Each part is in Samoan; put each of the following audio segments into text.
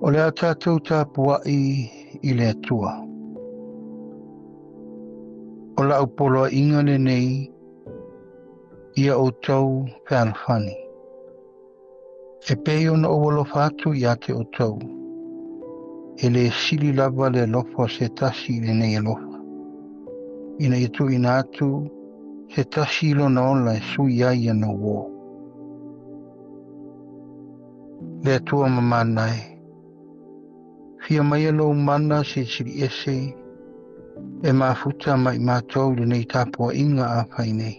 O le a tatou tapua'i i le Atua. O la'u poloaiga lenei ia outou fealofani. E pei ona ou alofa atu ia te outou, e lē sili lava le alofa o se tasi i lenei alofa, ina ia tuuina atu se tasi i lona ola e sui ai ana uō. Le Atua mamana e, fia maia lou mana silisili ese e mafuta ma i matou i lenei tapuaiga a fai nei.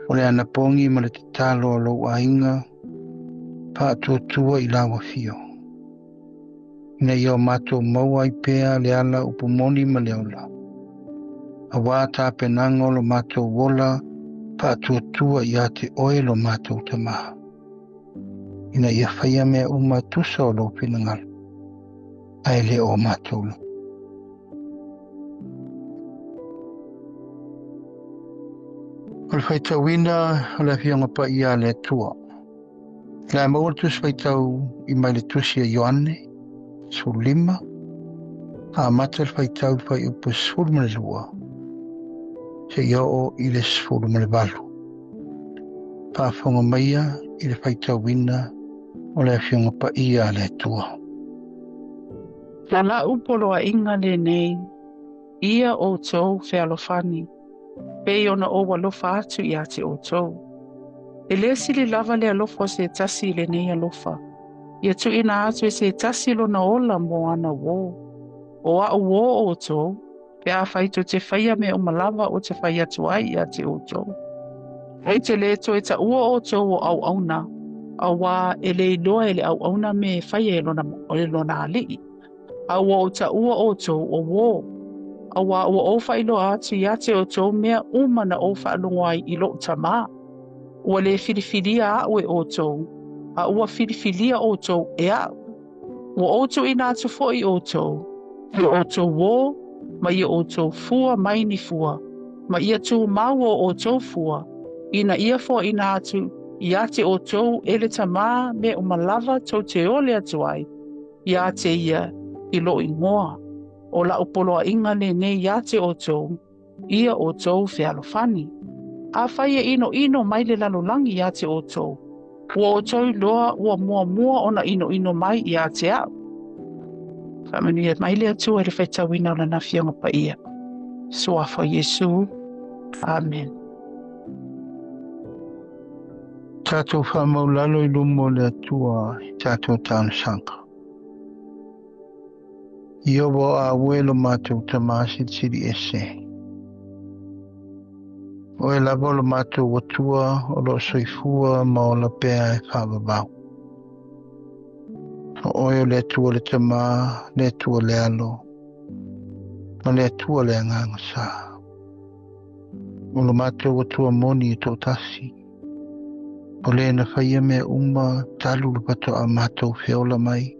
O le anapogi ma le tatalo a lou aiga faatuatua i lau afio, ina ia o matou maua ai pea le ala upu moni ma le ola, auā tapenaga o lo matou ola faatuatua ia te oe lo matou Tamā, ina ia faia mea uma tusa o lou finagalo, ae le o matou loto. O le faitauina o le Afioga Paia a le Atua. O le a maua le Tusi Faitau i mai le Tusi a Ioane, 15, amata le faitau i le fuaiupu 12, seia oo i le 18. Faafofoga maia i le faitauina o le Afioga Paia a le Atua. O la'u poloaiga lenei, ia outou fealofani, pei ona ou alofa atu ia te outou. E lē sili lava le alofa o se tasi i lenei alofa, ia tuuina atu e se tasi lona ola mo ana uō. O a'u uō outou, pe afai tou te faia mea uma lava ou te fai atu ai ia te outou. Ou te lē toe taua outou o auauna, auā e lē iloa e le auauna mea e faia e lona, e lona aliʻi. A ua ou taua outou o uō, auā ua ou faailoa atu ia te outou mea uma na ou faalogo ai i loʻu Tamā. Ua lē filifilia aʻu e outou, a ua filifilia outou e aʻu. Ua ou tuuina atu foʻi outou, i o outou uō, ma i o outou fua mai ni fua, ma ia tumau o outou fua, ina ia foaiina atu ia te outou e le Tamā mea uma lava tou te ole atu ai, ia te ia i loʻu igoa. O la'u poloaiga lenei ia te outou, ia outou fealofani. Afai e ʻinoʻino mai le lalolagi iā te outou, ua outou iloa ua muamua ona ʻinoʻino mai ia te aʻu. Faamanuia mai le Atua i le faitauina o Lana Afioga Paia. Suafa o Iesū. Amen. Tatou faamaulalo i luma o le Atua i tatou talosaga. Ieova o aue lo matou Tamā Silisili Ese. Oe lava o lo matou Atua o lo o soifua ma ola pea e faavavau. O oe o le Atua le Tamā, le Atua le Alo, ma le Atua le Agaga Sa. O lo matou Atua moni e toatasi, o le na faia mea uma talu le faatoa matou feola mai,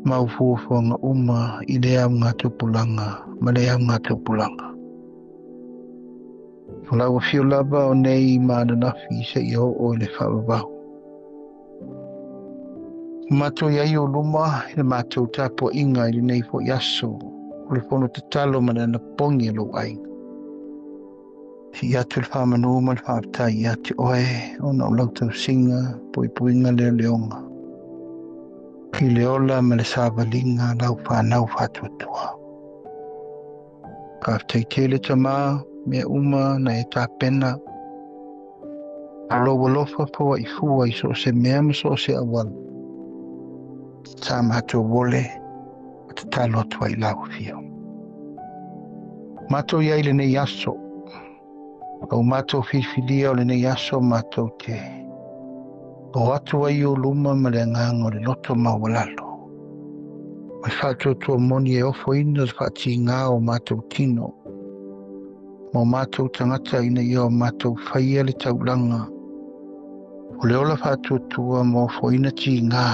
ma o fuafuaga uma i le augatupulaga ma le augatupulaga. O lau afio lava o nei ma ananafi seia oo i le faavavau. O matou i ai o luma i le matou tapuaiga i lenei foi aso o le fono tatalo ma le anapogi a lou aiga. Sii atu le faamanu ma le faafetai ia te oe ona o lau tausiga, puipuiga leoleoga, i le ola ma le savaliga a lau fanau faatuatua. Faafetai tele Tamā, mea uma na e tapena, o lou alofa foai fua i so o se mea ma so o se auala. Sa matou ole ma tatalo atu ai i lau afio. Matou i ai lenei aso, o matou filifilia o lenei aso matou te o atu ai i ou luma ma le agaga o le loto maualalo. Ma le faatuatua moni e ofoina le faatigā o matou tino ma o matou tagata ina ia o matou faia le taulaga o le ola faatuatua ma ofoina tigā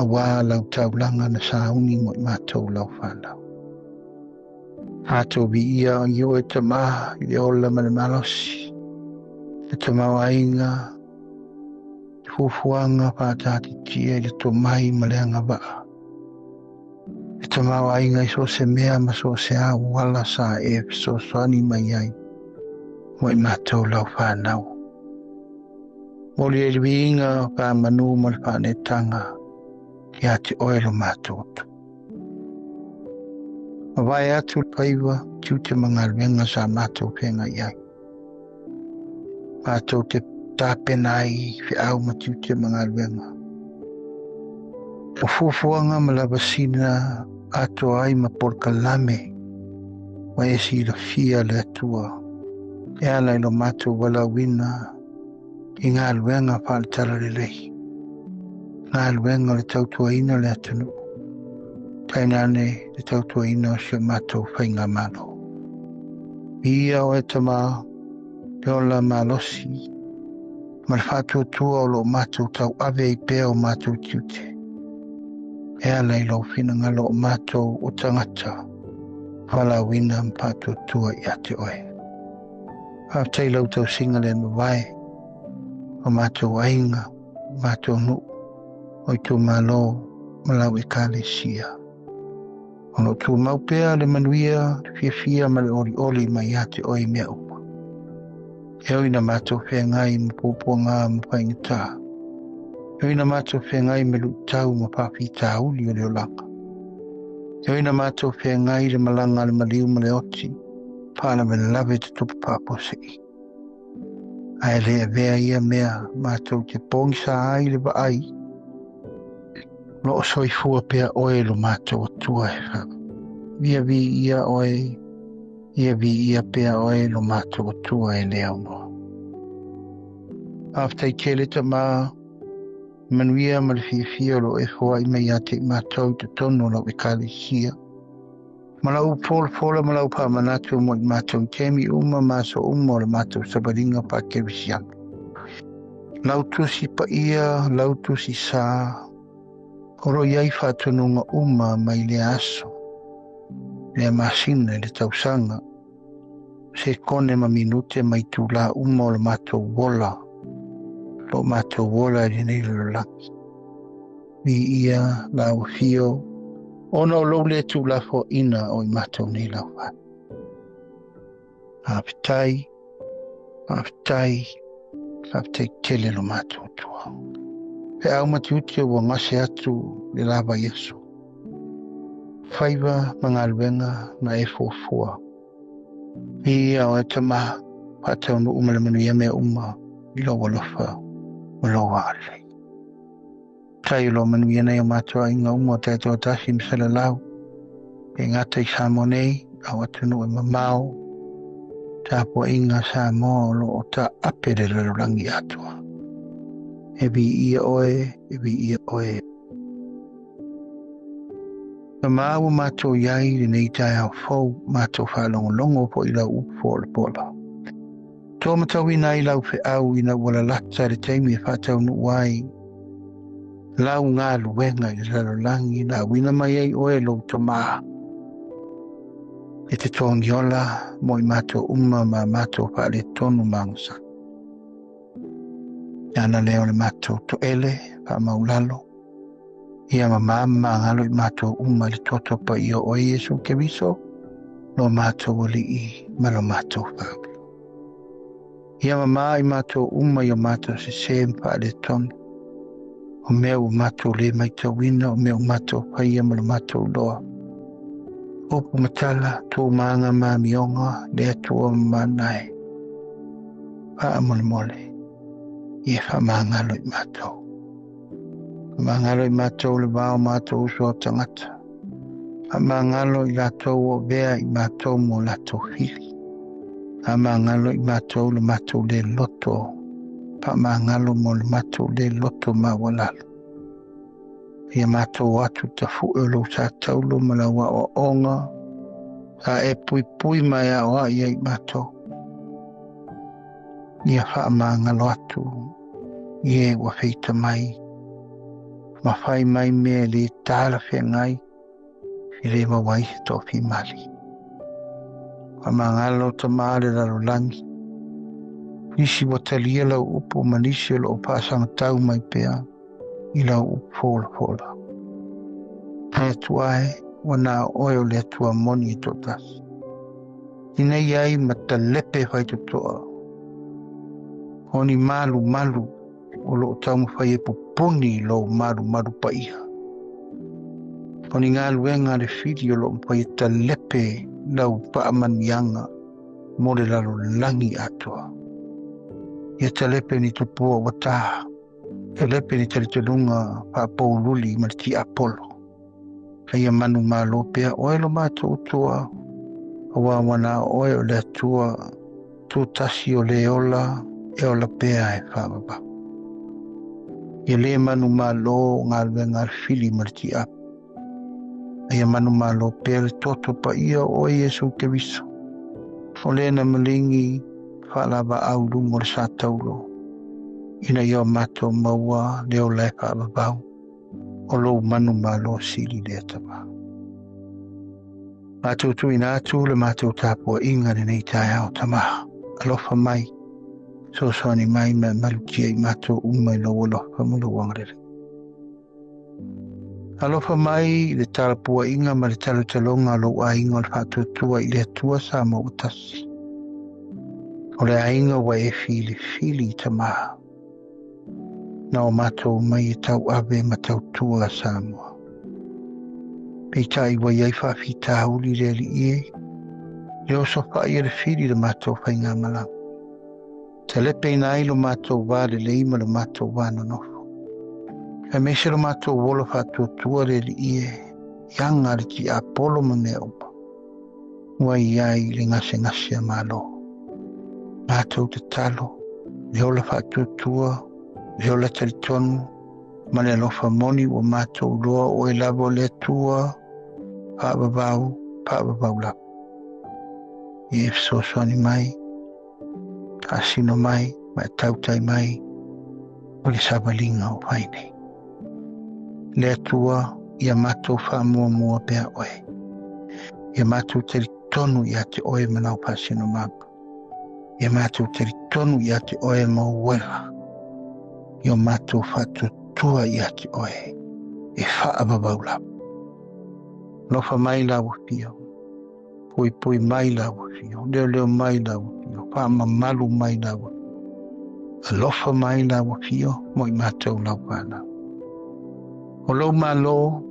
auā lau taulaga na sauni mo i matou lau fanau. Matou viia i oe Tamā i le ola ma le malosi, le tamaoaiga, le Fuafuaga faataatitia i le tomai ma le agavaa. E tamaoaiga i so o se mea ma so o se auala sa e fesoasoani mai ai mo i matou lau fanau. Momoli ai le viiga, faamanu ma le faaneetaga ia te oe lo matou Atua. Mavae atu faiva, tiute ma galuega sa matou feagai ai. Matou te tapena ai i feau ma tiute ma galuega. O fuafuaga ma lavasina atoa ai ma polokalame ua e silafia le Atua e ala i lo matou valaauina i galuega faale-talalelei, galuega o le tautuaina o le atunuu, tainane le tautuaina o si o matou faigamalo. Viia oe Tama, le ola malosi ma le faatuatua o lo o matou tauave ai pea o matou tiute, e ala i lou finagalo o matou o tagata valaauina ma faatuatua ia te oe. Faafetai i lau tausiga le mavae o matou aiga, o matou nuu, o itumalo ma lau Ekalesia. O lo o tumau pea le manuia, le fiafia ma le olioli mai ia te oe i mea uma. E ui ina matou feagai ma puapuaga ma faigata. E ui ina matou feagai ma luitau ma faafitauli o le olaga. E ui ina matou feagai i le malaga a le maliu ma le oti, faalavelave tutupu faafuasei. Ae le avea ia mea matou te pogisa ai le vaai, o lo o soifua pea oe lo matou Atua e Ia viia oe, ia viia pea oe lo matou Atua e le aunoa. Faafetai tele Tama, manuia ma le fiafia o lo o e foai mai ia te i matou i totonu o lau Ekalesia. Ma lau folafola ma lau faamanatu mo i matou i taimi uma ma aso uma o le matou savaliga faa-kerisiano. Lau tusi paia, lau tusi sa, o lo o i ai faatonuga uma mai lea aso, lea masina i le tausaga, sekone ma minute ma itulā uma o le matou ola, lo matou ola i lenei lalolagi. Viia lau afio, ona o lou le tuulafoaiina o i matou nei lau fai. Faafetai, faafetai, faafetai tele lo matou Atua. Feau ma tiute ua gase atu le la vaiaso. Faiva ma galuega na e fuafua. Viia oe Tama, faataunuu ma le manuia mea uma i lou alofa ma lou agalelei. Tai o lo manuia nei o matou aiga uma o taitoatasi ma Selelau, e gata i Samoa nei, a o atunuu e mamao, tapuaiga Samoa o lo o taape le lalolagi atoa. E viia oe, e viia oe. Tama ua matou i ai i lenei taeao fou, matou faalogologo foi i lau upu folafola. Toa matauina ai lau feau ina ua lalata le taimi e faataunuu ai lau galuega i le lalolagi na auina mai ai oe lou Tama e te togiola mo i matou uma ma matou faaletonu ma agasala. E ana lea o le matou toele faamaulalo, ia mamā ma magalo i matou uma i le toto paia o oe Iesu Keriso, lo matou Alii ma lo matou Faaola. Ia mamā i matou uma i o matou sesē ma faaletonu, o mea ua matou le matauina, o mea ua matou faia ma lo matou iloa. Upu ma tala, tu ma aga ma amioga, le Atua ma mana e. Faamolemole, ia faamagalo i matou. Faamagalo i matou le va o matou uso a tagata. Faamagalo i latou o avea i matou mo latou fili. Faamagalo i matou le matou le loto. Faamagalo mo le matou le loto maualalo. Ia matou atu tafue o lou sa taulo ma lau aoaoga, sa e puipui ma e aoai ai i matou. Ia faamagalo atu i e ua feita mai, ma fai mai mea e le talafeagai, e le maua ai se toafimali. Faamagalo Tama le lalolagi, Nisi ua talia lau upu ma nisi o loo faasagatau mai pea i lau upu folafola. Le Atua e, ua na o oe o le Atua moni e toatasi. Ina ia ai ma talepe faitotoa. O ni malumalu o loo taumafai e pupuni lou malumalu paia. O ni galuega a le fili o loo mafai e talepe lau faamanuiaga mo le lalolagi atoa. Ia talepe ni tupua ua tā, talepe ni talitonuga faapoululi ma le tiapolo. Ia manumalo pea oe lo matou Atua, auā ua na o oe o le Atua tutasi o le ola e ola pea e faavavau. Ia lē manumalo galuega a le fili ma le tiapu. Ia manumalo pea le toto paia o oe Iesu Keriso. O lē na maligi faalavaau i luga o le sa taulo. Ina ia o matou maua le ola e faavavau o lou manumalo sili lea tama. Matou tuuina atu le matou tapuaiga lenei taeao tama. Alofa mai, fesoasoani mai ma e malutia i matou uma i lou alofa ma lou agalelei. Alofa mai i le talapuaiga ma le talotaloga o lou aiga o le faatuatua i le Atua Samoa ua tasi. O le aiga ua e filifili tama. Na o matou mai e tauave ma tautua Samoa. Peitai ua iai faafitauli le alii e, le osofai e le fili le matou faigamalaga. Talepeina ai lo matou va lelei ma lo matou va nonofo. Aemaise lo matou ola faatuatua le alii e, i aga a le tiapolo ma mea uma. Ua iai le gasegase a Malo. Matou tatalo, le ola faatuatua, le ola talitonu, ma le alofa moni ua matou iloa oe lava o le Atua, faavavau, faavavau lava. Ia e fesoasoani mai, faasino mai, ma e tautai mai, o le savaliga o fai nei. Le Atua, ia matou faamuamua pea oe. Ia matou talitonu ia te oe ma lau faasinomaga. Ia matou talitonu ia te oe ma ou uela. Ia matou faatuatua ia te oe e faavavau lava. Alofa mai lau afio, puipui mai lau afio, leoleo mai lau afio, faamamalu mai lau afio. Alofa mai lau afio mo i matou lau fanau. O lou malo,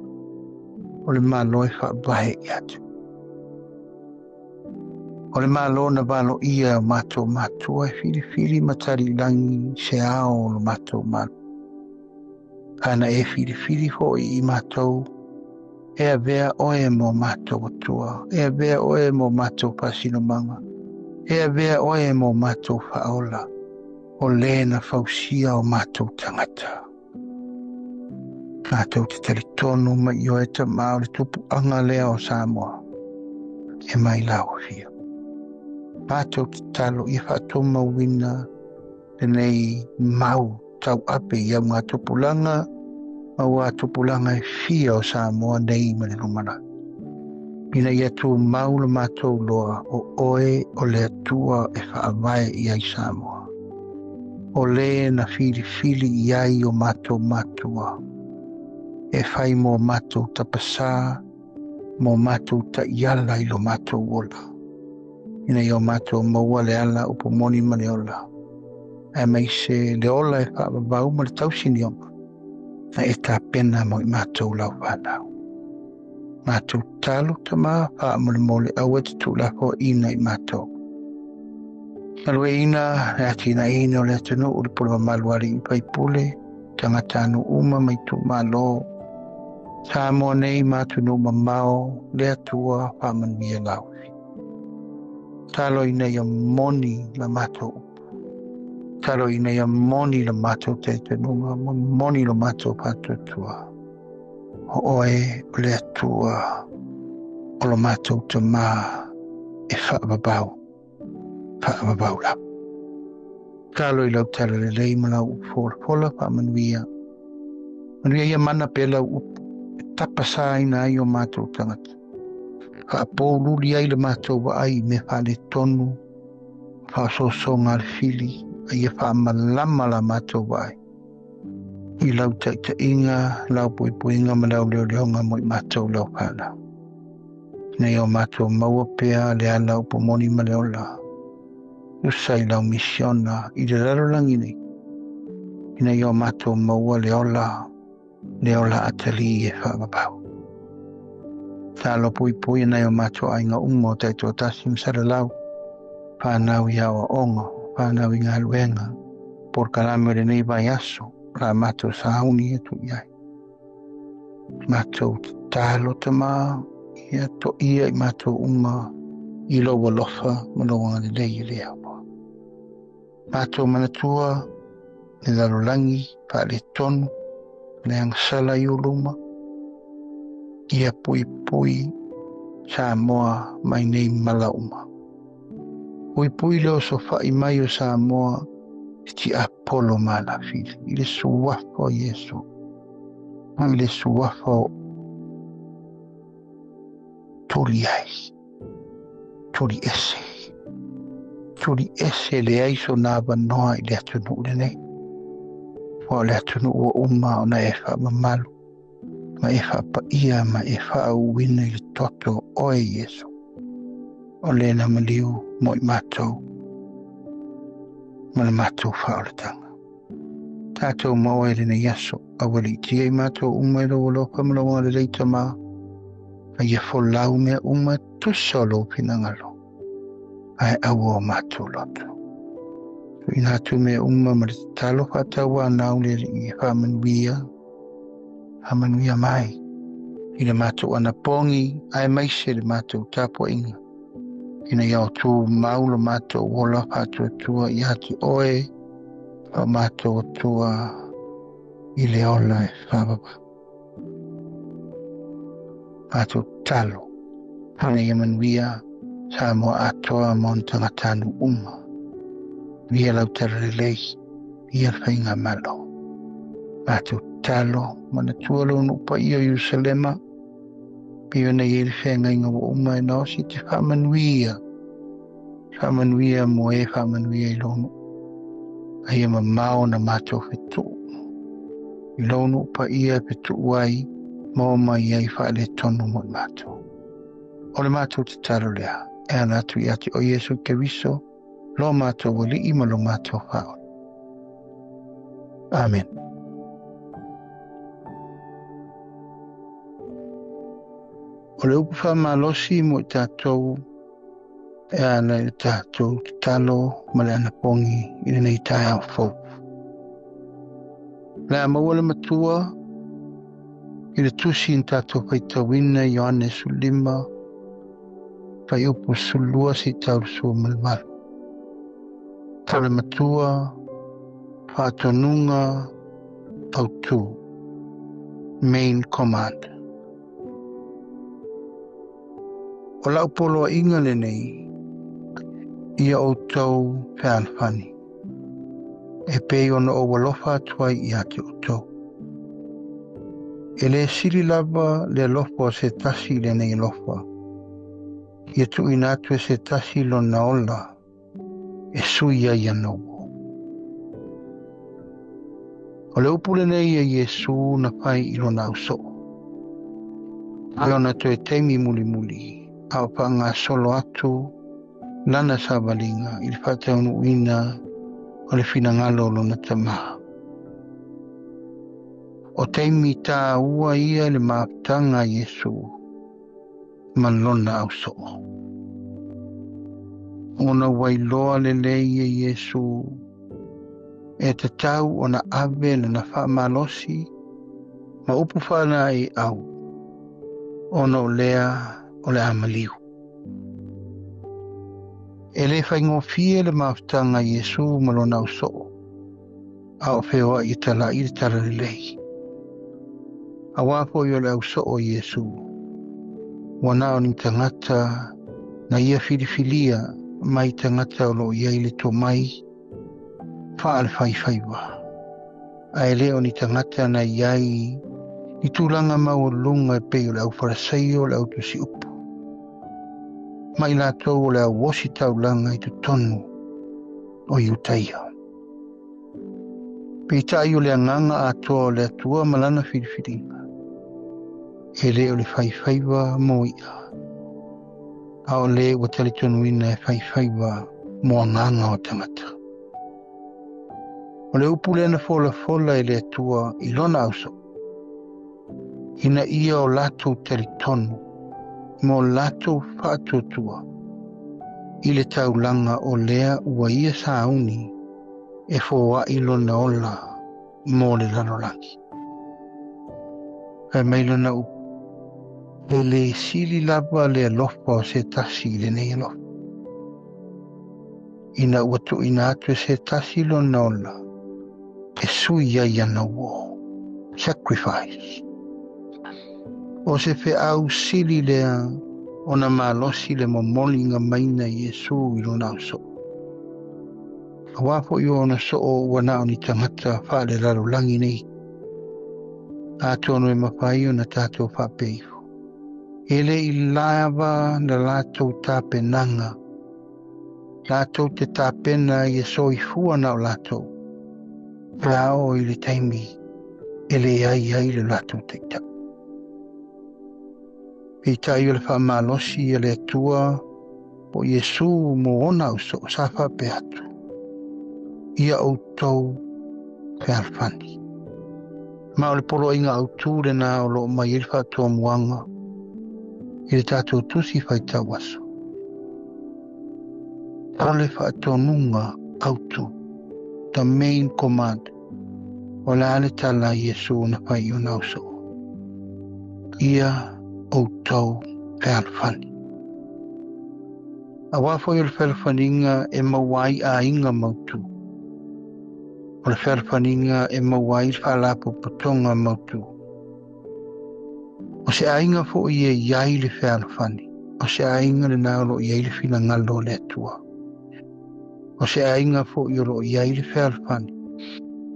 o le malo e faavae ia te. O le malo na valoia o matou matua e filifili ma taliilagi se ao o lo matou malo. Ana e filifili foi i matou, e avea oe mo matou Atua, e avea oe mo matou faasinomaga, e avea oe mo matou faaola, o lē na fausia o matou tagata. Matou te talitonu mai i oe tama o le tupuaga lea o Samoa, e mai lau afio. Matou tatalo ia faatumauina lenei mau tauape i augatupulaga ma ua tupulaga e fia o Samoa nei ma le lumanai. Ina ia tumau le matou loa o oe o le Atua e faavae i ai Samoa. O lē na filifili i ai o matou matua. E fai mo matou tapasā, mo matou taiala i lo matou ola. Ina ia o matou maua le ala upu moni ma le ola. Aemaise le ola e faavavau ma le tausinioga. Na e tapena mo i matou lau fanau. Matou tatalo tama faamolemole aua e te tuulafoaiina i matou. Galueaiina le atinaeina o le atunuu le pule mamalu a alii ma faipule, tagata uma ma itumalo, Samoa nei ma atunuu mamao, le Atua faamanuia lau. Talo ina ia moni la matou upu. Talo ina ia moni la matou talitonuga, ma moni lo matou faatuatua. O oe o le Atua o lo matou tama e faavavau, faavavau lava. Talo i lau tala lelei ma lau upu folafola faamanuia. Manuia ia mana pea lau upu e tapasaina ai o matou tagata. Faapoululi ai le matou vaai i mea faaletonu, faaosoosoga a le fili, A ia faamalama la matou vaai i lau taitaiga, lau puipuiga ma lau leoleoga mo i matou lau fanau. Ina ia o matou maua pea le ala upu moni ma le ola, tusa i lau misiona i le lalolagi nei, ina ia o matou maua le ola, le ola atalii e faavavau. Talo puipui nai o matou aiga uma o taitoatasi ma salalau, fanau i aoaoga, fanau i galuega, polokalame o lenei vaiaso, la matou sauni atu i ai. Matou tatalo Tamā, ia toia i matou uma i lou alofa ma lou agalelei e le aua. Matou manatua le lalolagi faaletonu, le agasala i uluma, ia puipui Samoa mai nei mala uma. Puipui le osofai mai o Samoa i tiapolo ma alafili, i le suafa o Iesu, i le suafa o tuli ai, tuli ese, tuli ese leai sona avanoa i le atunuu lenei. Ua o le atunuu ua uma ona e faamamalu, ma e faapaia ma e faauuina i le toto o oe Iesu. O le na maliu mo i matou ma le matou faaolataga. Tatou maua i lenei aso, aua le itia i matou uma i lou alofa ma lou agalelei Tamā, a ia folau mea uma tusa o lou finagalo, ae aua o matou loto. Tuuina atu mea uma ma le tatalo faatauanau le Alii e faamanuia, faamanuia mai i le matou anapogi aemaise le matou tapuaiga, ina ia o tumau lo matou ola faatuatua ia te oe, o matou Atua i le ola e faavavau. Matou tatalo, ina ia manuia Samoa atoa ma ona tagatanuu uma. Ia lau talalelei, ia le faigamalo. Matou tatalo, manatua lou nuu paia o Ierusalema, pei ona i ai le feagaiga ua uma e naosi te faamanuia, faamanuia mo e faamanuia i lou nuu. A ia mamao na matou fetuu, i lou nuu paia e fetuu ai, ma o mai ai faaletonu mo i matou. O le matou tatalo lea, e ala atu ia te oe Iesu Keriso, lo matou Alii ma lo matou Faaola. Amen. O le upu faamalosi mo i tatou e ala i le tatou tatalo ma le anapogi i lenei taeao fou. Le a maua le matua i le tusi na tatou faitauina i Ioane 15, fuaiupu 12 seia tau i le 18. O le matua faatonuga autu, main command. O lau poloaiga lenei, ia outou fealofani, e pei ona ou alofa atu ai ia te outou. E le sili lava le alofa o se tasi i lenei alofa, ia tuuina atu e se tasi lona ola e sui ai ana uo. O le upu lenei a Iesu na fai i lona ausoo. I lona toe taimi mulimuli, a o faagasolo atu lana savaliga i le faataunuuina o le finagalo o lona Tamā. O taimi tāua ia i le mafutaga a Iesu ma lona ausoo. Ona ua iloa lelei e Iesu e tatau ona ave lana faamalosi ma upu faalaeiau, ona o lea o le a maliu. E le faigofie le mafutaga a Iesu ma lona ausoo, a o feoai e tala'i le talalelei. Auā foi o le ausoo o Iesu, ua na o ni tagata na ia filifilia mai tagata o loo i ai le tomai faalefaifaiva, ae le o ni tagata na i ai ni tulaga maualuluga e pei o le aufarasaio o le autusiupu, ma i latou o le auosi taulaga i totonu o Iutaia. Peitai o le agaga atoa o le Atua ma lana filifiliga, e le o le faifaiva mo i'a, a o le ua talitonuina e faifaiva mo agaga o tagata. O le upu lea na folafola e le Atua i lona ausoo, ina ia o latou talitonu ma o latou faatuatua i le taulaga o lea ua ia sauni e foai lona ola mo le lalolagi. Fai mai lona upu, e le sili lava le alofa o se tasi i lenei alofa. Ina ua tuuina atu e se tasi lona ola, e sui ai ana uō. Sacrifice. O se feau sili lea ona malosi le momoliga maina Iesu i lona ausoo. Auā foi o ona soo ua na o ni tagata faalelalolagi nei. Atonu e mafai ona tatou faapea ifo, e le i lava la latou tapenaga, latou te tapena ai e soifua na o latou, pe a oo i le taimi e leai ai le latou taitai. Peitai o le faamalosi a le Atua po o Iesu mo ona ausoo sa faapea atu, ia outou fealofani. Ma o le poloaiga autū lena o loo mai ai le faatomuaga i le tatou tusi faitau aso. O le faatonuga autū, the main command, o le a le tala a Iesu na fai i ona ausoo, ia outou fealofani. Auā foi o le fealofaniga e maua ai aiga mautū. O le fealofaniga e maua ai le faalapotopotoga mautū. O se aiga foi e i ai le fealofani, o se aiga lena o loo i ai le finagalo o le Atua. O se aiga foi o loo i ai le fealofani,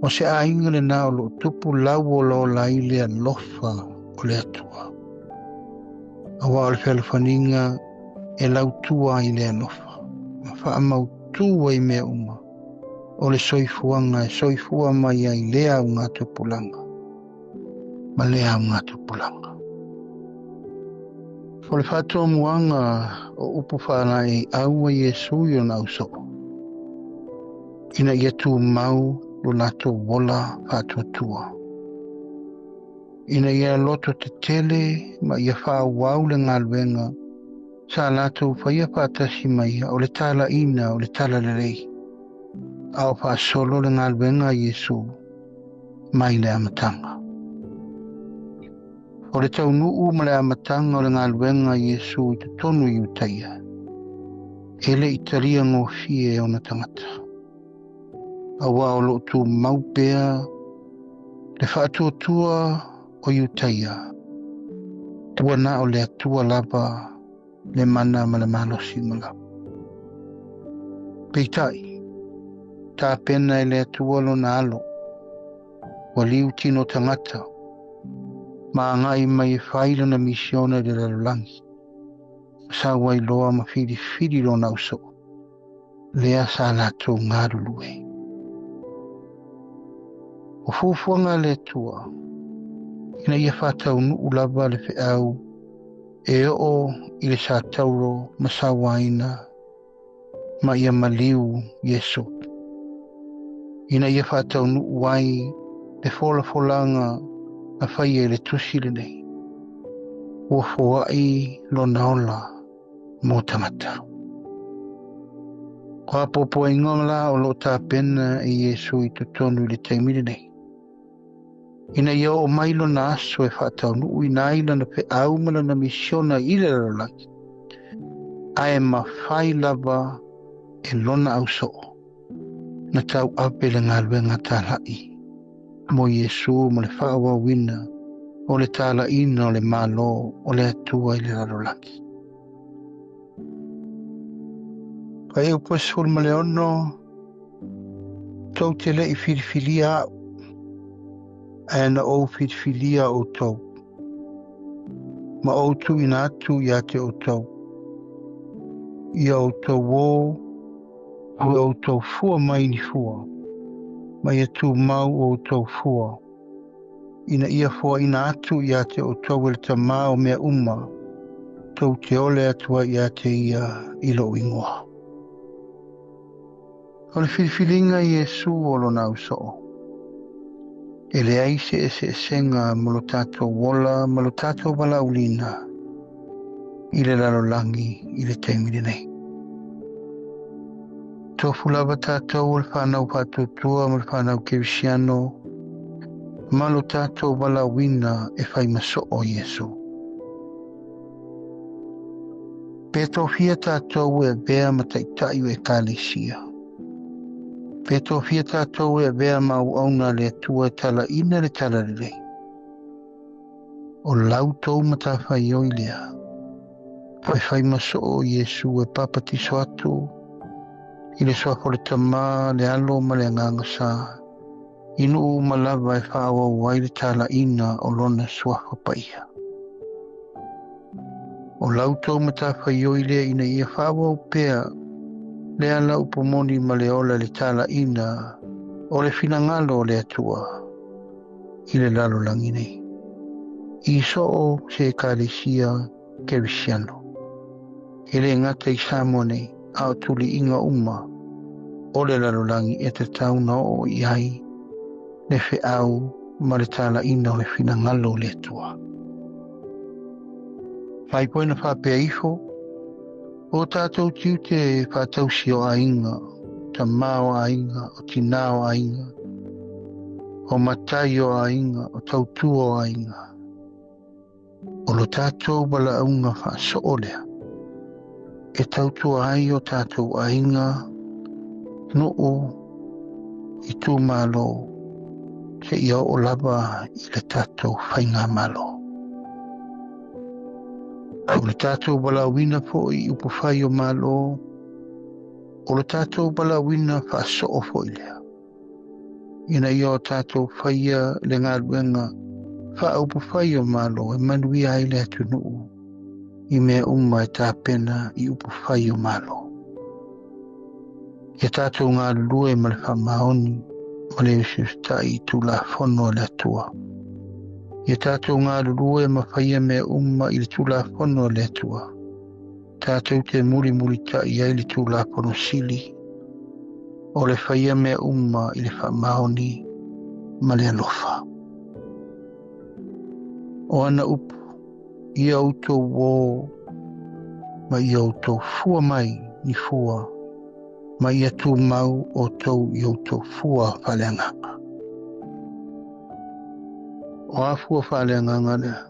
o se aiga lena o loo tupu lau olaola ai le alofa o le Atua. Auā o le fealofaniga e lautua ai le alofa, ma faamautū ai mea uma o le soifuaga e soifua mai ai lea augatupulaga ma lea augatupulaga. O le faatomuaga o upu faalaeiau a Iesu i ona ausoo, ina ia tumau lo latou ola faatuatua, ina ia loto tetele ma ia faaauau le galuega sa latou faia faatasi ma ia o le talaina o le talalelei, a o faasolo le galuega a Iesu mai le amataga. O le taunuu ma le amataga o le galuega a Iesu i totonu i Iutaia, e le i talia gofie e ona tagata. Auā o loo tumau pea le faatuatua o Iutaia, ua na o le Atua lava le mana ma le malosi ma lava. Peitai, tapena e le Atua lona alo, ua liu tino tagata, ma agai mai e fai lana misiona i le lalolagi, sau ai loa ma filifili lona ausoo, lea sa latou galulue. O fuafuaga a le Atua, ina ia faataunuu lava le feau e oo i le satauro ma sauaina ma ia maliu Iesu. Ina ia faataunuu ai le folafolaga na faia i le tusi lenei, ua foai lona ola mo tagata. O apoapoaiga la o loo tapena e Iesu i totonu i le taimi lenei, ina ia oo mai lona aso e faataunuuina ai lana feau ma lana misiona i le lalolagi, ae mafai lava e lona ausoo na tauave le galuega talai mo Iesu ma le faaauauina o le talaina o le Malo o le Atua i le lalolagi. Fuaiupu 16, tou te le i filifilia au, ae na ou filifilia outou, ma ou tuuina atu ia te outou, ia outou o, ua outou fua mai ni fua, Ma ia tumau o outou fua, ina ia foaina atu ia te outou e le Tamā o mea uma, tou te ole atu ai ia te ia i lou igoa. O le filifiliga i Iesu o lona ausoo. E leai se eseesega mo lo tatou ola ma lo tatou valaauina i le lalolagi i le taimi lenei. Tofu lava tatou o le fanau faatuatua ma le fanau kerisiano ma lo tatou valaauina e fai ma soo Iesu. Pe tofia tatou e avea ma taitai o ekalesia. Pe tofia tatou e avea ma auauna a le Atua e talaina le talalelei. O la outou matafaioi lea. E fai ma soo Iesu e papatiso atu i le suafa o le Tamā, le Alo ma le Agaga Sa. I nuu uma lava e faaauau ai le talaina o lona suafa paia. O la outou matafaioi lea ina ia faaauau pea le ala upu moni ma le ola i le talaina o le finagalo o le Atua i le lalolagi nei. I soo se ekalesia kerisiano. E le gata i Samoa nei, a o tuliiga uma o le lalolagi e tatau ona oo i ai le feau ma le talaina o le finagalo o le Atua. Mai foi na faapea ifo, o tatou tiute faatausi o aiga, tamā o aiga, o tinā o aiga, o matai o aiga, o tautua o aiga. O lo tatou valaauga faasoo lea, e tautua ai o tatou aiga, nuu, itumalo, seia oo lava i le tatou faigamalo. O le tatou valaauina foi i upufai o Malo, o le tatou valaauina faasoo foi lea, ina ia o tatou faia le galuega faaupufai o Malo e manuia ai le atunuu i mea uma e tapena i upufai o Malo. Ia tatou galulue ma le faamaoni ma le usiusitai i Tulafono a le Atua. Ia tatou galulue ma faia mea uma i le Tulafono a le Atua. Tatou te mulimulitai ai le Tulafono sili o le faia mea uma i le faamaoni ma le alofa. O ana upu, ia outou uō ma ia outou fua mai ni fua, ma ia tumau outou i outou fua faaleagaga. O a fua faaleagaga lea?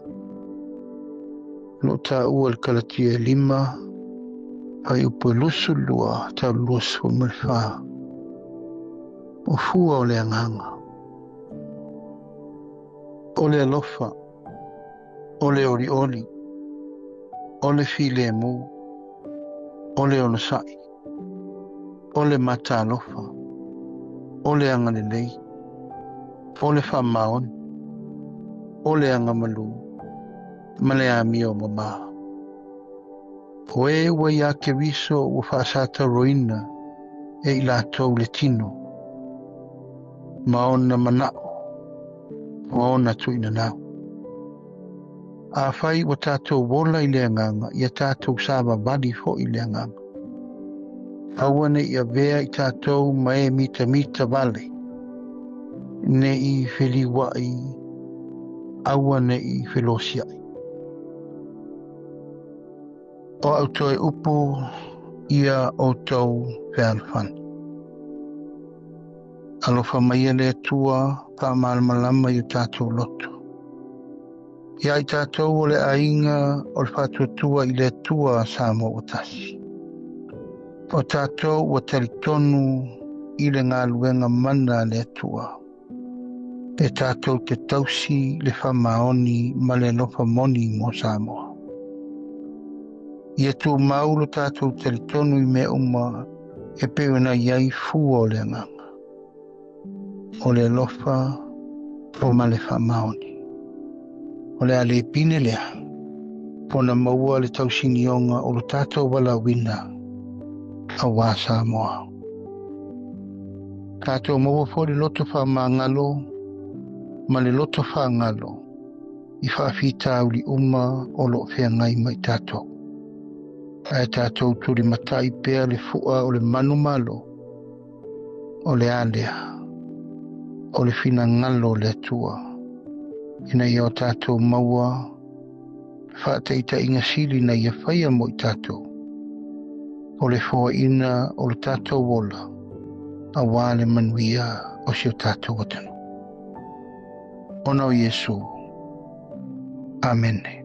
O lo o taua i le Kalatia e 5, fuaiupu e 22 tau le 24. O fua o le agaga. O le alofa, o le olioli, o le filemu, o le onosai, o le matalofa, o le agalelei, o le faamaoni, o le agamalu, ma le amio mamā. O e ua ia Keriso ua faasatauroina e i latou le tino, ma ona manao, ma ona tuuinanau. Afai ua tatou ola i le agaga, ia tatou savavali foi i le agaga. Aua ne i avea i tatou ma e mitamita vale, ne i feliuai, aua ne i felosiai. O au toe upu ia outou fealofani. Alofa maia le Atua faamalamalama i o tatou loto. Ia i tatou o le aiga o le faatuatua i le Atua Samoa ua tasi. O tatou ua talitonu i le galuega mana a le Atua. E tatou te tausi le faamaoni ma le alofa moni mo Samoa. Ia tumau lo tatou talitonu i mea uma e pei ona i ai fua o le agaga. O le alofa o ma le faamaoni. O le a le pine lea, ona maua le tausinioga o lo tatou valaauina auā Samoa. Tatou maua foi le loto faamagalo ma le loto faagalo i faafitauli uma o lo o feagai ma i tatou. Ae tatou tulimatai pea le fua o le manumalo o le a lea, o le finagalo o le Atua, ina ia o tatou maua faataitaiga sili na ia faia mo i tatou, o le foaiina o le tatou ola, auā le manuia o si o tatou atunuu. Ona o Iesu. Amene.